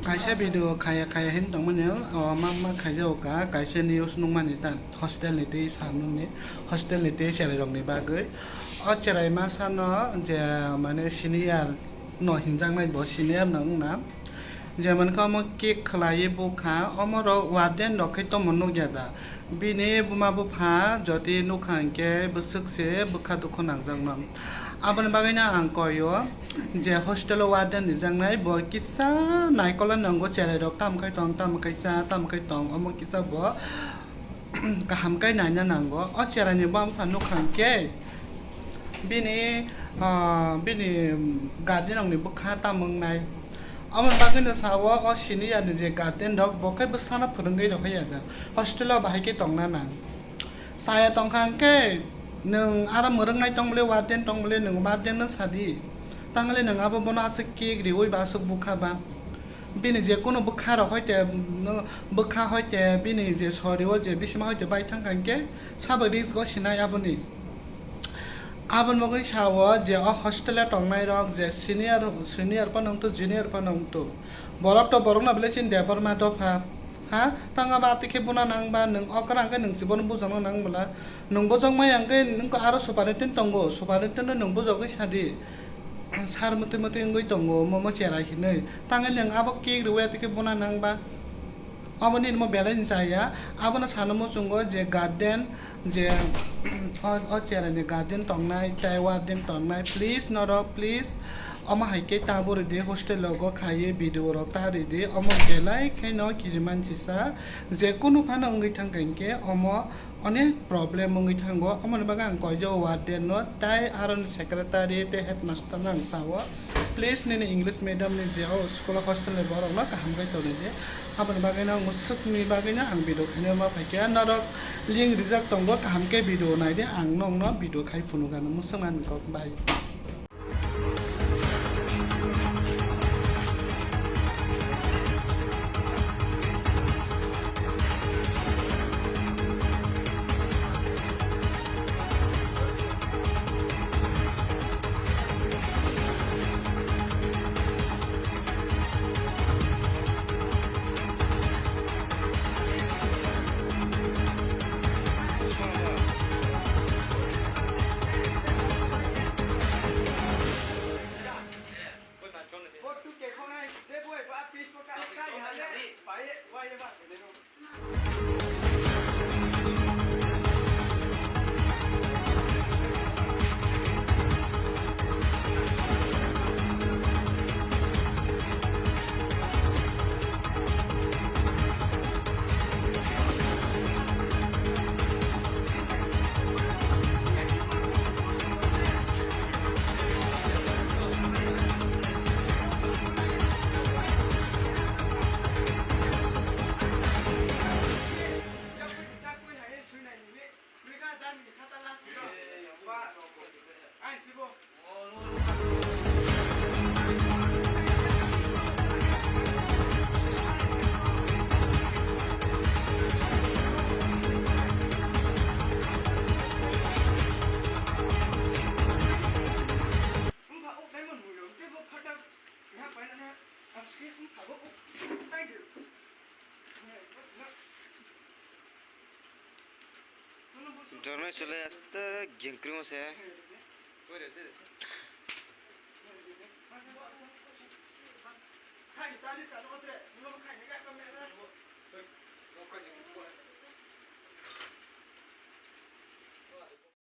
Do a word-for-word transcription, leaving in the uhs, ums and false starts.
Kaisa video khaya khaya hin tongmani, o ma ma khaijao ka, kaisa news nukmani ta hostel ni tei samung ni, hostel ni tei cherai rok ni bagwi. O cherai masa no je mane senior no hinjaknai bo senior no wngna. Jemon khe omo cake khwlaiwi bukha, omo rok warden rok khe tongmo nukya da. Bini buma bupha jodi nukha hinkhe bwswk se bwkha dukhu nangjakno. Aboni bagwino ang koi o je hostel o warden rijaknai bo kisa naikol nango, cherai rok tamo khai tong, tamo khai cha, tamo khai tong, omo kisa bo kaham khe naina nango. O cherai ni buma bupha nukha hinkhe bini, ah, bini guardian rok ni bwkha tamo wngnai. Aboni bagwino sao o senior ni je guardian rok bo khe bwsano phwrwngwi rw ya da, hostel o bahai khe tongna nang. Chaya tongkha hwnkhe nwng aro mwrwknai tong bole, warden tong bole, nwng warden no sadi. Tangli nwng abo bono aswk cake riwi ba aswk bukha ba. Bini je kunu bwkha rok hoite, no, bwkha hoite bini je sori o je bisima hoite bai thangkha hwnkhe sabo risk o sinai aboni. Aboni bagwi sao je o hostel o tongnai rok je senior, senior phano wngthu, junior phano wngthu. Borok to borokno belai chini Debbarma dopha. Ha? Tang abo atwi khe buna nang ba, nwng okra hwnkhe nwng se bono bujokna nang bwla. Nwng bujok maya hwnkhe nwng aro superintendent tongo, superintendent no nwng bujogwi sadi. Sar mwtwi mwtwi wngwi tongo, omo omo cherai hinwi. Tangwi nwng abo cake rwwi atwi khe buna nang ba. Obo nini mo belai ni chaya, abono sana muchungo je guardian, je o, o cherai ni guardian tongnai, tei warden tongnai, please norok, please. Omo hai khe ta bo rwdi, hostel logo khaiwi video rok ta rwdi, omo belai kheno kiriman chisa, je kunu phano wngwi thangkha hinkhe omo onek problem wngwi thango, omoni bagwi ang koijago warden no, tei aroni secretary tei headmaster no ang sao, please nini English medium ni je o school o hostel ni borok no kaham khe tonwi di, aboni bagwi no ang swkni bagwi no ang video khaina ma phaikha, norok link rijak tongo, kaham khe video naidi, ang nokno video khai phunukha, mwswk mani kok bai. Jornai chole asta gengkrimo se.